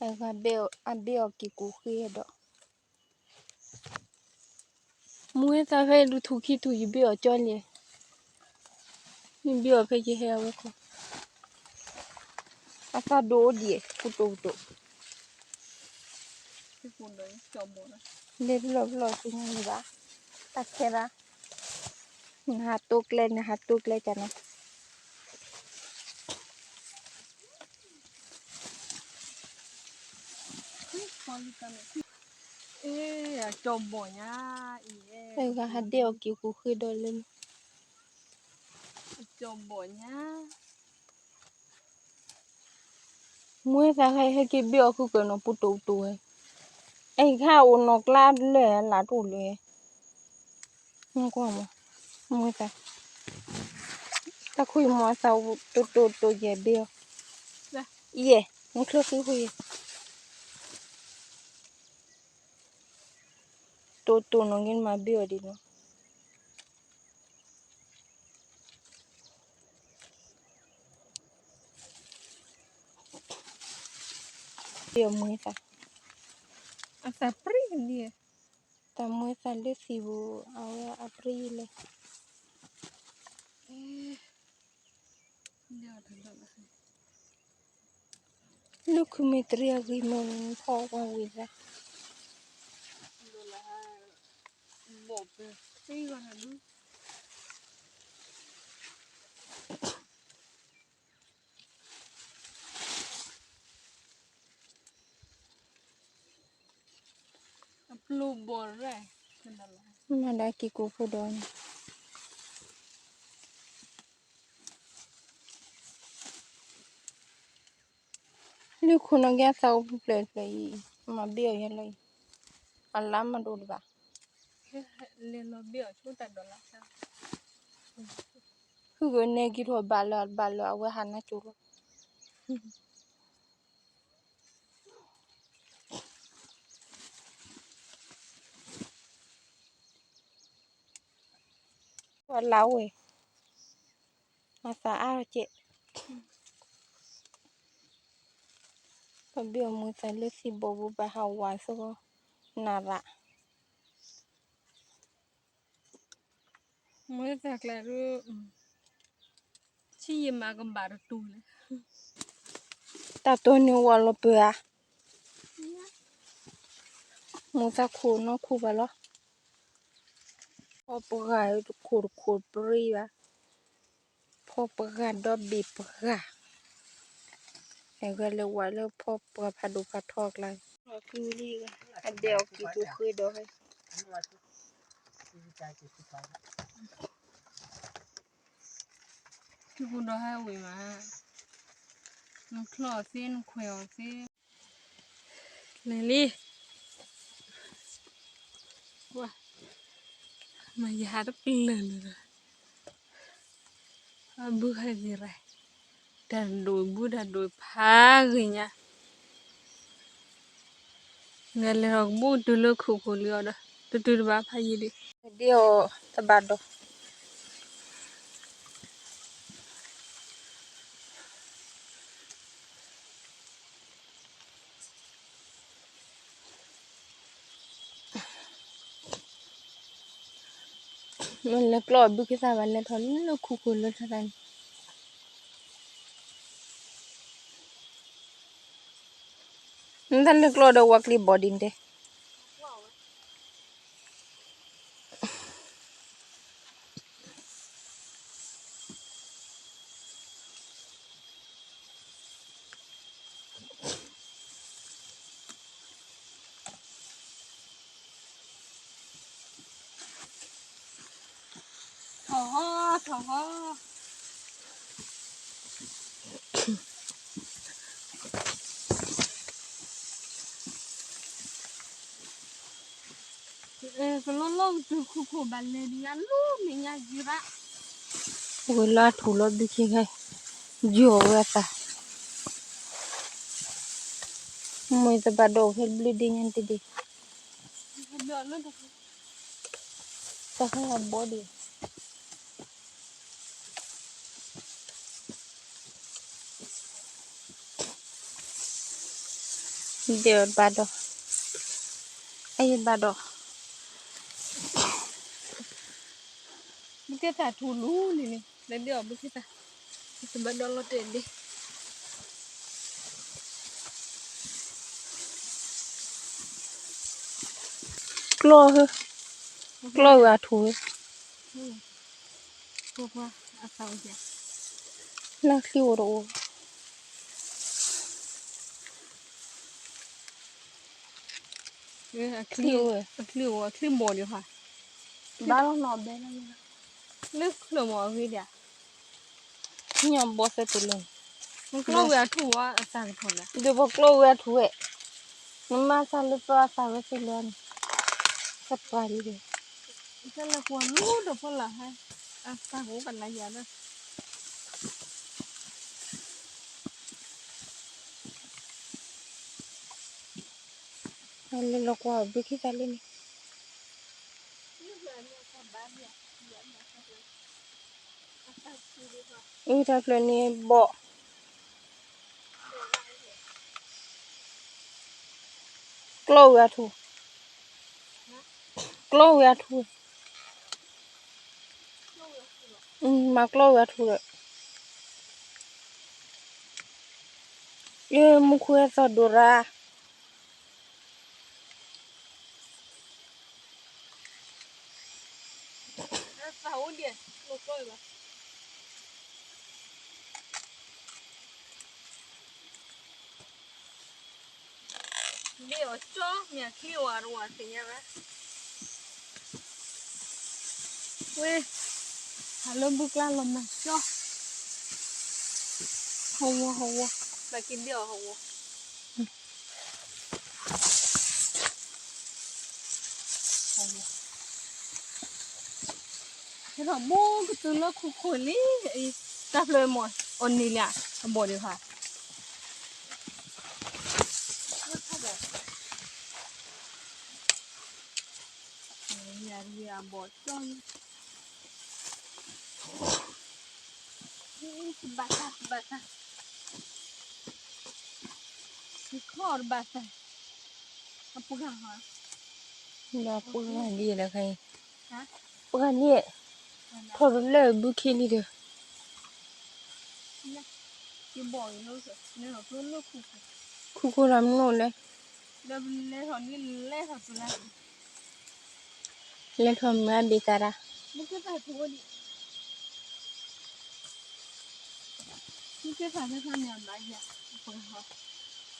အဂၤဘ့ၣ်အီၤ အဘ့ၣ်အီၤက့ၤကူဃ့ဒီး မူဝဲသးဖဲဒုးထူခံထူယဘ့ၣ်အီၤကၠီလံ, နဘ့ၣ်အီၤဖဲယဟဲအဝဲခီ, အသးဒိၣ်အိၣ်ဒံး ပူတိၤပူတိၤ, လဲၤတလီၤပလီၢ်သ့ၣ်ညါန့ၣ်ဘၣ်, တၢ်ခဲရၣ်, နဟးတိကျဲ နဟးတိကျဲကန့ၣ် အဂၤဟးဒ့ၣ်အီၤက့ၤကူဃ့ဒီးလၢ မူဝဲသးခါအံၤ ဟဲက့ၤဘ့ၣ်အီၤဃုကၢၤနီၤ ပူတိၤပူတိၤဝဲ, အံၤခါအိၣ်နီၢ်ကျါလၢလၢ်တအိၣ်လၢ ကွၢ်မး, မူဝဲသး, တၢ်ခိၣ်အံၤမ့ၢ်အသးတိၤတိၤတိၤယဲၢ်ဘ့ၣ်အီၤ, ယဲၢ်, နချၢဃုဃုယဲၢ်, တိၤတိၤနီၢ်က့နမၤဘ့ၣ်အီၤဒ်နီၤ အမူဝဲသး, အသးပြံၣ်န့ၣ်, တၢ်မူဝဲသးလၢသံၣ်ပူၤ အဝဲအပြံၣ်လၢ လၢခုမ့ၢ်တရံးအဂ့ၤမ့ၢ်ဖီၣ်ဝံၤသး မၤဒၣ်က့ၤကိးဖိဒီးန့ၣ် လၢခိၣ်နီၣ်က့အသးအိၣ်ဖျၢၣ်ဖျၢၣ်အံၤ မၤဘ့ၣ်အီၤယဲလီၤအံၤ အလါမးဒိၣ်တဘၣ် ဟုၣ်ဂ့ၤနဲက့ၤထီၣ်ဘၣ်လၢဘၣ်လၢအဝဲဟးနါကၠိလီၤ ပှၤလၢဝဲ အသးအါကဲး ပဘ့ၣ်အီၤမူသးလၢသံၣ်ဘိဘိဘၣ်ဟးဝးသဂီၢ် နၢ်ရၣ် မူသးကျါဒု ဆံးယံာ်မးကဘၣ်တတူၢ်လၢ တၢ်တိၢ်န့ၢ်ဝဲလီၤပၢၤဧါ မူသးခိၣ်နီၢ်ခိၣ်ဘၣ်လီၤ ဖီပှၤတခိၣ်တခိၣ်ပြံဘၣ် ဖီပှၤဒီဘ့ၣ်ပှၤ အဂၤလဲၤဝဲလၢဖီပှၤဖးဒိၣ်ဖးထီကျါ အဒဲအီၤက့ၤကူဃ့ဒီး က့ၤကူဒီးဟဲဝံၤမး နချီၣ်အီၤသ့ နခွဲးအီၤသ့ လဲၤလံ မ့ၢ်ယဟးတပျၢၢ်လၢၤဒီး အဘုခါဂ့ၤရၢ် တၢ်ဒိၣ်ဘုတၢ်ဒိၣ်ဖးဂ့ၤညါ လဲၤလဲၤထီၣ်ကဘူၣ်တုၤလၢခိၣ်ခိၣ်လံအီၤဒီး တတုၤတဘၣ်ဖးယံာ်ဒံး ဒ်အီၤတဘၣ်ဒီး မ့ၢ်လဲၤကျီၢ်ဘုကသၣ်ဘၣ် လဲၤထီၣ်လၢခိၣ်ခိၣ်လၢထီၣ်သးန့ၣ် နတၢ်လဲၤကျီၢ်ဒီးဝါကျံဘီဒ်န့ၣ်တဲ ထီၣ်ဟီ ထီၣ်ဟီ ကလီလီၤကတုၤခိၣ်ခိၣ်ဘၣ်လဲၤဒံးညါ လူမ့ၢ်ညါယံၤရၣ် ဝဲလၢအထူၣ်လီၤဘုခ့ခဲ ယီၤဝဲအသး မ့ၢ်တဘၣ်ဒီးခဲဘျုးဒ့ညါတဒ့ တၢ်ဟဲအဘီဒံး ထီၣ် ဒဲးဘၣ်ဒီး, အယဘၣ်ဒီး, ဘုကသၣ်ထူလူၤလံန့ၣ် လဲၤဒ့အီၤဘုကသၣ်, တဘၣ်ဒီးလီၤတဲာ်ဒ့ ကျီၢ်, ကျီၢ်ဝဲအထူဝဲ, လၢချံအိၣ်တအိၣ်, ချံအိၣ်ဝဲ, ချံအိၣ်ဝဲ, ချံဘီၣ်ဒံးဟါ, ဘၣ်လီၤနီၢ်ဘဲလီၤ, လၢချၢမီၤအဂ့ၤဒံး, ညီဘီၣ်သဲတလၢ, ကျီၢ်ဝဲအထူဝဲအသၣ်ကထီၣ်လၢ, ဒီးပကျီၢ်ဝဲအထူဝဲ, နမၤသးလၢပှၤအသၣ်ဝဲသ့ၣ်လၢန့ၣ်, သပှၢ်ဒ်ဒီး, တၢ်လၢကွၢ်လူၤဒီးဖီလာ်ဟဲ, အသၣ်ကအိၣ်ကနၤယၤလၢ လဲၤလီၤကွၢ်ဘုခ့သၣ်လၢန့ၣ်, အတၢ်ဖျၢၣ်န့ၣ်ဘီၣ်, ကျီၢ်ဝဲအထူ, ကျီၢ်ဝဲအထူ, မၤကျီၢ်ဝဲအထူဒီး, မူခိၣ်ဟဲသီၣ်ဒိၣ်ရၣ် ဒ့အီၤကၠီ မ့ၢ်အချံအိၣ်အရဝၤသ့ၣ်ညါဘၣ်. ဝဲ, ဟးလၢဘုကျါလီၤမၤကၠီ, ဟီဝီဟီဝီ, ဘၣ်က့ၤဒ့အီၤဟီဝီ. ဟဲထီၣ်ဘိကတုၤလၢခိခိၣ်လံ, တၢ်ဖျၢၣ်မီၢ်အီၤန့ၣ်လံ, အဘီၣ်ဒံးဖး, အဘီၣ်ကၠီ, ဘၣ်သၣ်, ဘၣ်သၣ်, စံခီတဘၣ်သၣ်, အပှၢ်, ဒီးပှၢ်ဂၤဒ်လဲၣ်ခဲအံၤ, ပှၢ်ဂၤန့ၣ်, ထီၣ်တလၢဘုခ့လံဒီး, ခိခိၣ်လီၤမ့ၢ်အိၣ်လဲၣ်, လဲၤထီၣ်မၤဘ့ၣ်သၣ်တၢ်, ပှ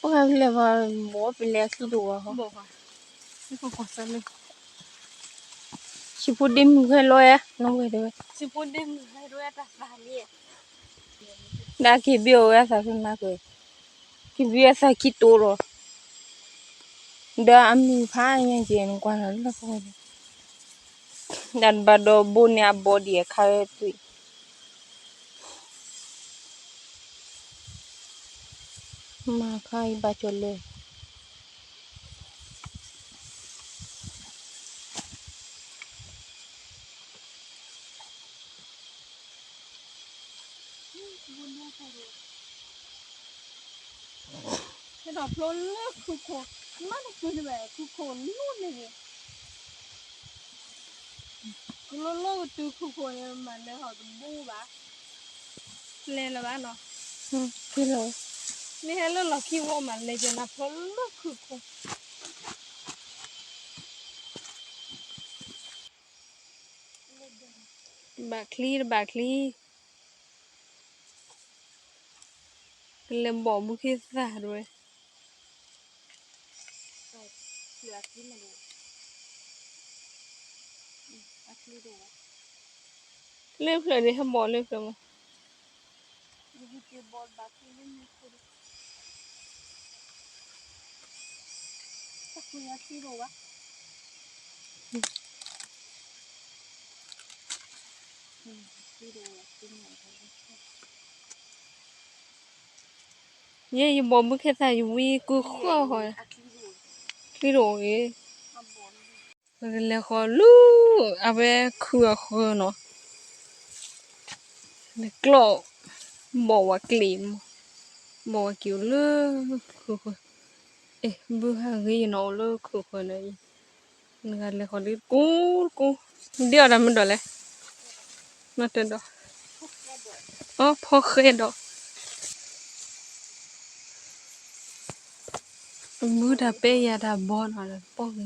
ၢ်ဂၤလဲၤဘၣ်, ဘီၣ်ပလဲၤအချံတအိၣ်ဘၣ်, ဟံၣ်ဖိဒ့မုၢ်ဟဲလီၤဧါ, နဝဲတဲဝဲ, ဒၣ်က့ၤဘံၣ်အီၤဝဲအသးဖဲမၤကွဲၤ, က့ၤဘံၣ်အသးခံတိၤလီၤ, ဒီးအမုၢ်ဖးညါက့ၤနကွၢ်လီၤလၢပှၢ်န့ၣ်, ဒၣ်တဘၣ်ဒီးဘိန့ၣ်အဘီၣ်ဒံးအခါဝဲသွံၣ် မၤခါအံၤဘၣ်ကၠီလၢ ဟဲထီၣ်ဖျိလၢခုခိၣ်, မ့ၢ်တချုးတဘၣ် ခုခိၣ်လူၤန့ၣ်ဂ့ၤ, ကလိလိကတုၤခုခိၣ်န့ၣ် မၤလဲၤဟီၣ်တဘူဘၣ်, လဲၤလၢၤဘၣ်နီၤ, မ့ၢ်ဟဲလၢလီၢ်ခံဝီမးလဲၤကနၤဖျိလၢခုခိၣ် တဘၣ်ချံတဘၣ်ချံ, ကလဲၤဘီၣ်ဘုခ့သၣ်တဝဲ, လၢဖျၢၣ်န့ၣ် ဟဲဘီၣ်လၢဖျၢၣ်မး ယဲယဘီၣ်ဘုခ့သၣ် ယဝံကုဃီဃီ, ချံတအိၣ်ဂ့ၤ, ပကလဲၤဃီၤလၢ အဝဲခုအဃၢၤနီၤ, ကျီၢ် ဘီၣ်ဝဲကျ့ၣ်မး, ဘီၣ်ဝဲကျ့ၣ်အိၣ်လၢ ခုဃၢၤ, အဲၣ် ဘုဟးဂ့ၤနီၤ အိၣ်လၢခုးဃၢၤန့ၣ်အံၤ, နဂၤလဲၤဃီၤဒ်တကူတကူ, ဒ်အီၤတၢ်မုၢ်ဒီးလဲၣ်, မ့ၢ်တဒီး, အီ ဖီဃဲဒီး, မုၢ်တၢ်ပဲယၤတၢ်ဘီနီၤ တပီၢ်ဂ့ၤ,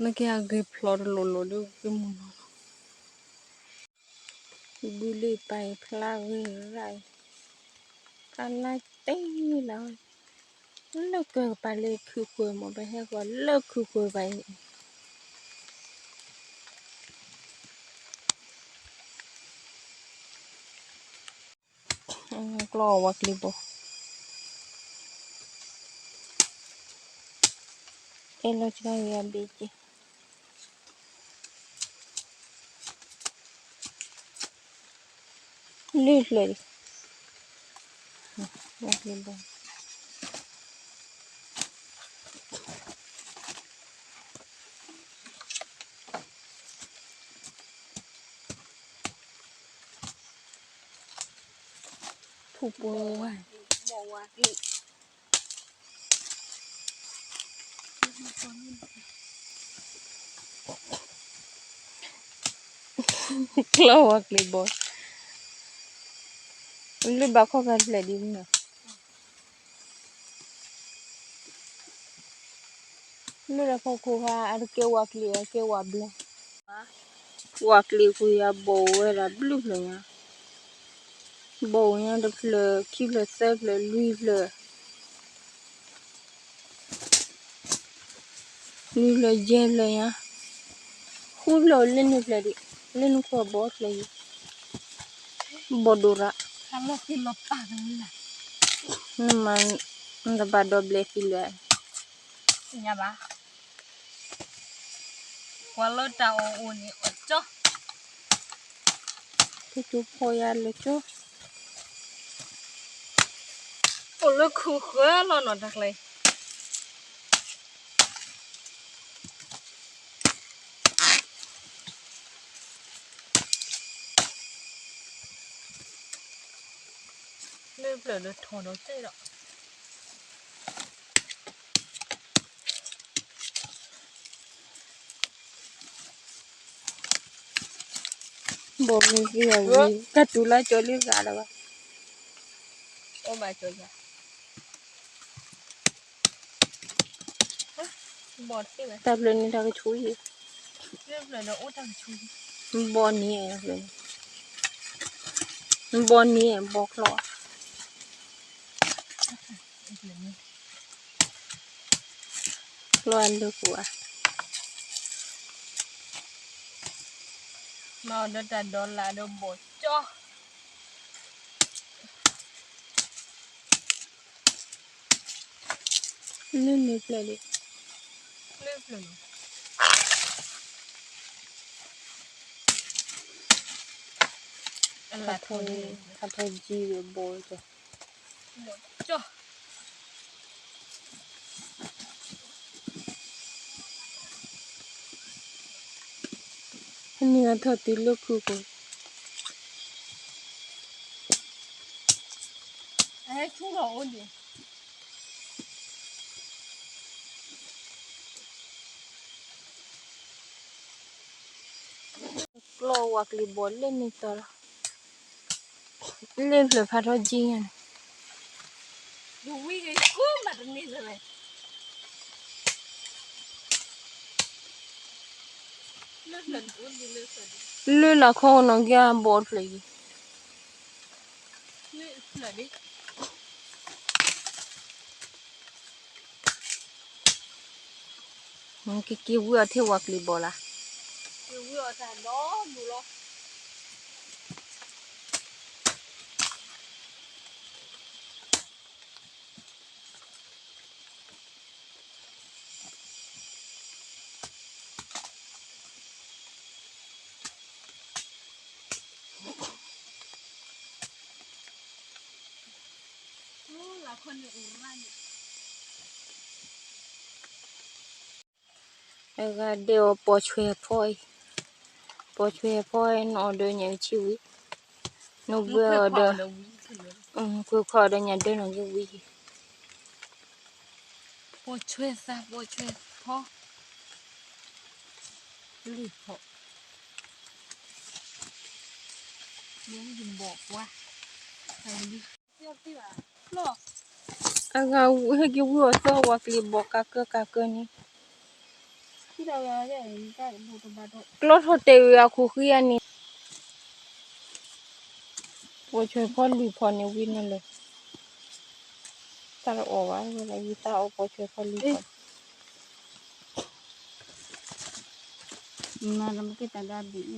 နက့ၤအဂ့ၤဖျိတလိၤလိၤဒ်ဂ့ၢ်မုၢ်နီၤနီၤ. ဘုလံပာ်အံၤဖျါဂ့ၤရၣ်အံၤ, ဖျါလါတ့ၢ်လီၤ, လၢကပာ်လၢခုးဃၢၤမ့ၢ် ပဟဲဃီၤလၢခုးဃၢၤဘၣ်အံၤ, ကျီဝါကျံၤဘီ, အဲၣ်လီၤစှၤယၤဘ့ၣ်က့ၤ လၢဖျၢၣ်ဒံး, ဖူပူဝါ ကျီဝါကျံၤဘီ, လၢဘၣ်ခီၣ်ဖျၢၣ်ဒ်မ့ၢ် လၢတၢ်ဖီခိၣ်ခါ အတကဲဝါကျံၤ အကဲဝါဘျီ, ဝါကျံၤကွံာ်ယၤဘီၣ်ဝဲဒၣ်ဘျုးဖျၢၣ်ညါ, ဘီၣ်ညါတဖျၢၣ် ခံဖျၢၣ် သၢဖျၢၣ် လွံၢ်ဖျၢၣ် လွံၢ်ဖျၢၣ် ယဲၢ်ဖျၢၣ်ညါ, ဃုဖျၢၣ်လၢန့ၣ်ဖျၢၣ်ဒံး, လၢနခိၣ်ဘီၣ်ဖျၢၣ်ယံၤ, ဘီၣ်ဒိၣ်ရၣ်, နမၤ နတဘၣ်ဒီဘျဲၣ်သံလၢာ်, ညါဘၣ် ကွၢ်လၢတၢ်အီၣ်အိၣ်န့ၣ်အီၣ်ကၠီ, ကကၠိဖီယါလၢကၠီ, အိၣ်လၢခုးဃၢၤလီၤနီၤတၢ်ကျဲ, လၢဖျၢၣ်ဒီးထီၣ်ဒီးစဲဒီး ဘီၣ်မ့ၢ်သံအဝံၤ တၢ်တူၢ်လၢကၠီလံဂၤလၢၤဘၣ်, အိၣ်ဘၣ်ကၠီယၤ, တၢ်ဖျၢၣ်န့ၣ်တၢ်ကဆူၣ်ယံၤ, ဘီၣ်န့ၣ်, ဘီၣ်န့ၣ် ဘီၣ်ကျီၢ် ကျီၢ်အလၢပူၤဧါ, မၤအီၤဒီးတၢ်ဒီးလၢဒီးဘီၣ်ကၠီ, လၢန့ၣ်ဖျၢၣ်ဒံး, လၢဖျၢၣ်လီၤ, ဖးထီကၠံဝဲဘီၣ်ကၠီ ကၠီ ဟဲနုာ်အထီၣ်တုၤလၢခုၣ်ကိာ်, ဟဲဆူၣ်လီၤအိၣ်ဒံး ကျီၢ်ဝါကျံၤဘီၣ်လၢန့ၣ်တီၤလီၤ, လၢဖျၢၣ်ဖးထီကၠံညါန့ၣ်, လၢလီၢ်ခီနီၢ်က့ဘီၣ်တဖျၢၣ်အံၤ, ကက့ၤဝံအီၤထဲဝါကျံၤဘီၣ်လၢ်, က့ၤဝံအီၤတၢ်ဒီဒူၣ်လီၤ. အဂၤဒဲးအီၤပိာ်ဆွဲဖီအံၤ, ပိာ်ဆွဲဖီအံၤ နအီၣ်ဒီးညၣ်ကဆံဝံၤ, နဘှဲအီၤဒီး, ကွဲခီအီၤဒီးညၣ်ဒၢနီၢ်က့ဝံၤ, ပိာ်ဆွဲသး ပိာ်ဆွဲဖီ လွံၢ်ဖီ ယဘီၣ်ကွၢ် အဂၤဟဲက့ၤဝံၤအီၤသၢဝၤကျံၤဘီၣ်ကးကၢကးကၢန့ၣ် ကျီထီၣ်တဲာ်ဝဲအခိၣ်ဃံအန့ၣ် ပိာ်ဆွဲဖီလွံၢ်ဖီန့ၣ်ဝံၤန့ၣ်လၢ တၢ်တအီၣ်ဘၣ် ဝဲဒၣ်ယသးအီၣ်ပိာ်ဆွဲဖီလွံၢ်ဖီ မၤဒီးဘုခ့သၣ်ဒီးအ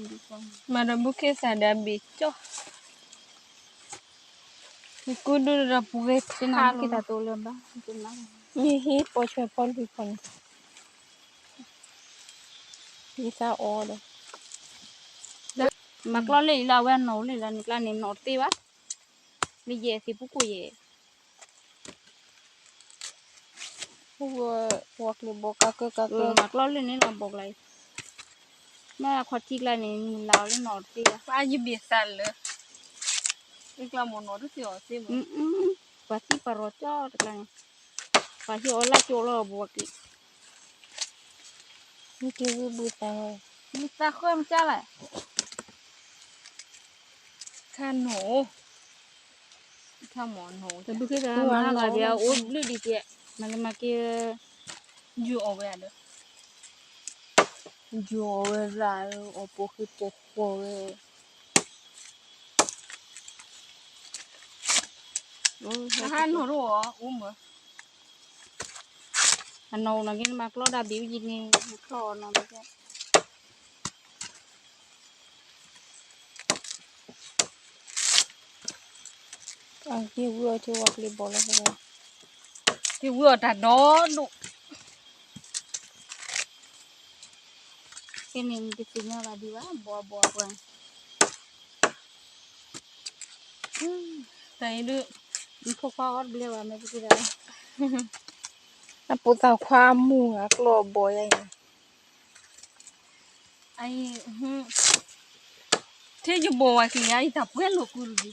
ဘ့ၣ်ကၠီ ယကူဒုဒီးပှဲၤထါက့ၤတၢ်တိလၢၤဘၣ် မ့ၢ်ဟံးပိာ်ဆွဲဖီလွံၢ်ဖီန့ၣ် ယသးအီၣ်ဒီး မၤကျီလၢအံၤလၢအဝဲအနီၢ်လၢလၢန့ၣ်ကျါန့ၣ် နီၢ်တသ့ဘၣ် မ့ၢ်ယဲၢ်သ့ၣ်ပူၤကိၣ်ယဲၢ် ဝဲကျံၤဘီၣ်ကးကၢကးကၢ မၤကျီလၢန့ၣ်လီၤဘီၣ်ကျါအံၤ မ့ၢ်အခီၣ်ထံးကျါန့ၣ် နုာ်လီၤလၢနီၢ်တသ့ဘၣ် ပှၤယဘ့ၣ်သးလၢ အကျါမ့ၢ်နီၢ်တသ့အီၤသ့မ့ၢ် ပှၤသံပှၤရီၣ်ကၠီတကျါန့ၣ် ပှၤဟံးအီၣ်လၢကၠိလီၤဘီၣ်ကျံၤ မ့ၢ်က့ၤဝံၤဘုသး မ့ၢ်သးဃၢမကၢ်လဲၣ် ခါနိၣ် ခါမ့ၢ်နိၣ် တဘုခ့သၣ်မၤဂၤဒံးအိၣ်ဘျုးဒံးကဲ မၤလၢမၤက့ၤ ယိၤအီၣ်ဝဲဒၣ် ယိၤအီၣ်ဝဲရၣ် အီၣ်ပိာ်ဃ့ပိာ်ဃီဝဲ ဟးနိၣ်တအိၣ်အီၤ အိၣ်မၢ အနီၢ်အိၣ်နီၢ်က့ၤ နမၤကျီဒၣ်ဘ့ၣ်ဝံၤန့ၣ် နကျီအီၤနီၢ်ဘၣ်ကဲ အက့ၤဝံၤအီၤက့ၤဝဲကျံၤဘီၣ်လီၤ က့ၤဝံၤအီၤတၢ်ဒီဒိၣ် ဖဲန့ၣ်နတသ့ၣ်ညါဘၣ်ဒံးဘၣ် ဘီဘီပှၤ တၢ်အံၤဒုး နဖိခွါအီၣ်တဘျဲဘၣ် မ့ၢ်ပက့ၤဒၣ် အပိာ်သးခွါအမူၢ်အကျီၢ်အဘီၣ်ယါအံၤ အံၤ ထဲယဘီၣ်ဝဲက့ၤယါအံၤ တၢ်ပှဲၤလိာ်ကူတဘ့ၣ် ယ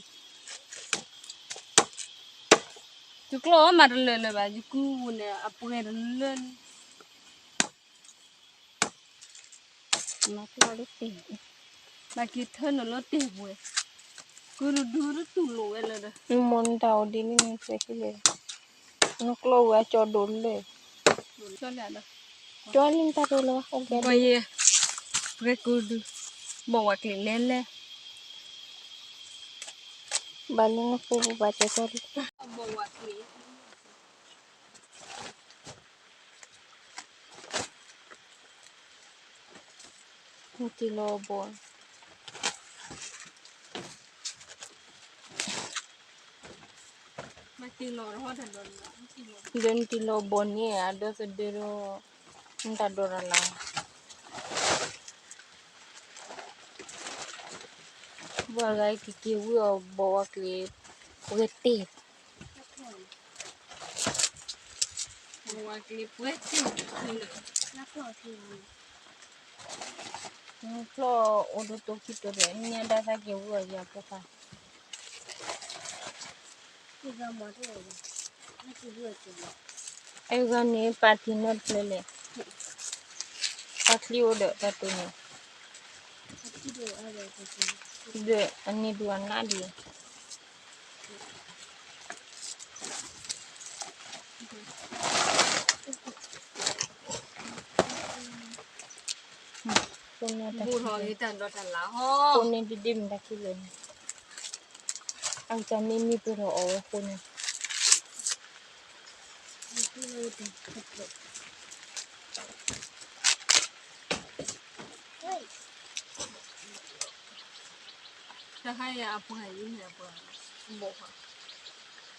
ကျီၢ်အီၣ်မးတလၢာ်လၢၤဘၣ် ယကူဝူန့ၣ် အပှဲၤတလၢာ်န့ၣ် မၤကျီၢ်လၢတဲာ် မၤက့ၤထၢနုာ်လၢတဲာ်ပှဲၤ ကူတဒုတတူၢ်လိာ်ဝဲလၢဒီး မ့ၢ်နတၢ်အိၣ်ဒ်န့ၣ် နကျီၢ်ဝဲအကၠီဒိၣ်လၢ ကၠီလံတၢ်တိၢ်လၢ ဘၣ်ယဲ ပှဲၤကူဒု ဘီၣ်ဝဲကျံၤလဲၤလဲၤ ဘၣ်လၢနဖိပူၤဘၣ်ကၠီကၠီလံ ဘီၣ်ဝဲကျံၤ နတံၢ်လီၤဘီၣ် ဒီးနတံၢ်လီၤဘီၣ်န့ၣ် အဒိသဒၢဒီး နတၢ်ဒိးတၢ်လၢ် ဘၣ်ဂၤက့ၤက့ၤဝံၤအီၤဘီၣ်ဝဲကျံၤ ပှဲၤတ့ၢ် ဘီၣ်ဝဲကျံၤပှဲၤတ့ၢ် နကျီၢ်အိၣ်တတိၤခံတိၤဒီး နညါဒၣ်သးက့ၤဝံၤအီၤယၤဖိသၣ် အဲဂၤန့ၣ် ပာ်တံၢ်နီတဖျၢၣ်လဲၣ်, ပာ်ချံအိၣ်ဒီးတၢ်တိၢ်န့ၣ်, ဒီးအန့ၣ်ဒုးအနးဒံး, ဃိန့ၣ်တၢ်ခံလၢာ်, ဃိန့ၣ်ဒ်ဒ်မ့ၢ်တၢ်ခံလၢာ်န့ၣ်, အကစၢ်မ့ၢ်မံပၢၢ်ထီၣ်အီၤဝဲဃိန့ၣ်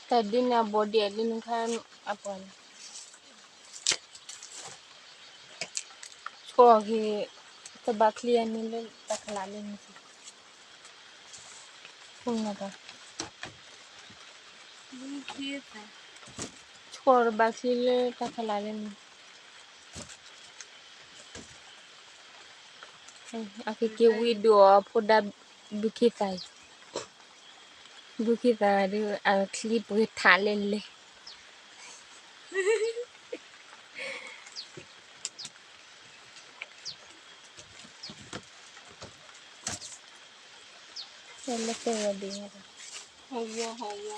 တၢ်ဒ်န့ၣ်အဘီၣ်ဒ်အဒ်န့ၣ်ခါအပှၤန့ၣ်, ဆှီဂ့ၤ တဘၣ်ချံအန့ၣ်လၢတၢ်ခလးလၢန့ၣ်, ဆှီတဘၣ်ချံလၢတၢ်ခလးလၢန့ၣ်, အကက့ၤဝံၤဒုးအီၤအဖိဒါဘုခ့သၣ်အံၤ, ဘုခ့သၣ်ဒီးအချံပှဲၤထးလဲၣ်လဲၣ်. လၢတဲဝဲဒ်န့ၣ်, ဟီဝီ ဟီဝီ,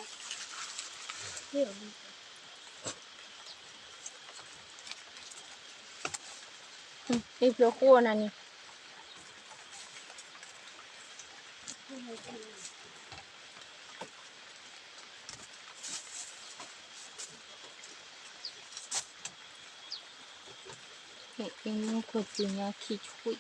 အ့ၣ်ဖျိဃိနၤန့ၣ် အ့ၣ်မူခိၣ်စူၤညါခံဆွံ,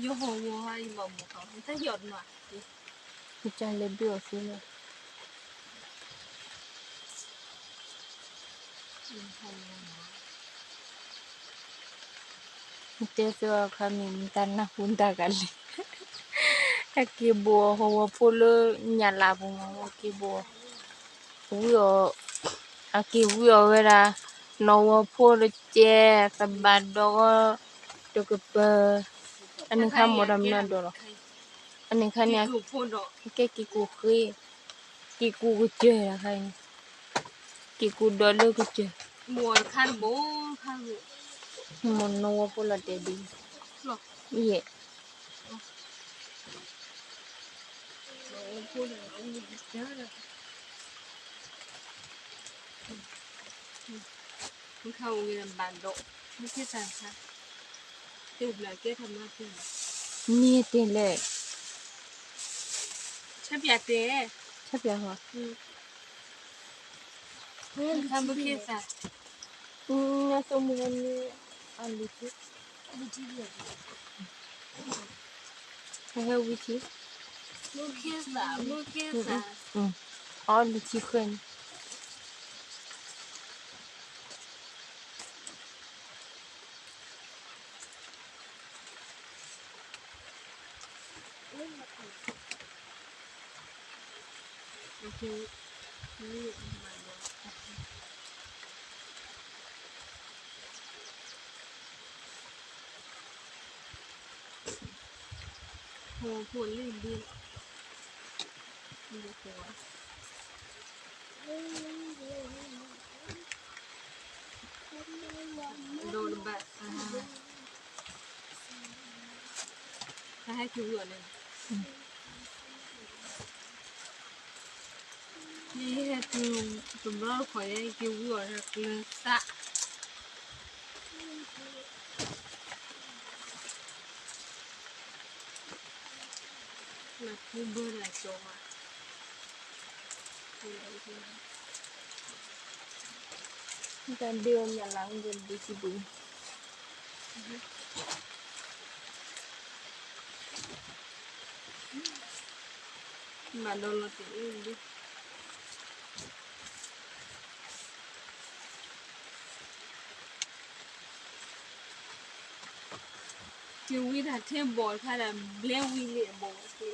ယဟီၣ်ဝီဟါ ယဘၣ်မူခီ တၢ်ယီၢ်တနီၤ, ကစၢ်လဲၤဘုၣ်အီၤသ့လီၤ. တဲသ့အခါမ့ၢ် မတၤနၢ်ဟူတၢ်ဂၤလဲၣ်, အက့ၤဘိးအီၤဟီၣ်ဝီဖိလၢညၣ်လးပူၤမး အက့ၤဘိးအီၤ, ဝံၣ်အီၤ, အက့ၤဝံၣ်အီၤဝဲဒၣ် နီၢ်ဝီဖိတကဲ, သဘၣ်ဒီဂီၢ်တကပၤ, အန့ၣ်ခါမ့ၢ်တၢ်မနုၤဒိးလီၤ, အန့ၣ်ခါန့ၣ် ကဲက့ၤကူၣ်ဃ့, က့ၤကူၣ်ကစၢၢ်တခါအံၤ, က့ၤကူၣ်ဒီးလၢကစၢၢ်, မ့ၢ်နီၢ်ဝီဖိလီၤတဲာ်ဒ်, ယဲၢ် မ့ၢ်တဲလဲၣ်, ဆၢပၠးတဲ, ဆၢပၠးဟီ, မ့ၢ်ဆိကမိၣ်န့ၣ် အလုၢ်ထံ, အဟဲဝံၤထံ, အလုၢ်ထံဃဲန့ၣ် ဒီးတဘၣ်, ဟဲက့ၤဝံၤအီၤန့ၣ်, ယဟဲတုၤတဘျီတခီၣ် ယဟဲက့ၤဝံၤအီၤဒီးကျၢၤသး နၢ်ဟူဘၢဒီးကၠီၤဝါ, တၢ်ဒ့ၣ်အီၤမ့ၢ်လၢ်ဒ့ၣ်စံးဘျုး, ဘၣ်ဒီးလီၤတံၢ်အူဒ့ၣ် က့ၤဝံတၢ်ထဲဘီၣ်တခါဒီး ဘျဲဝံလံအဘီၣ်ဝဲ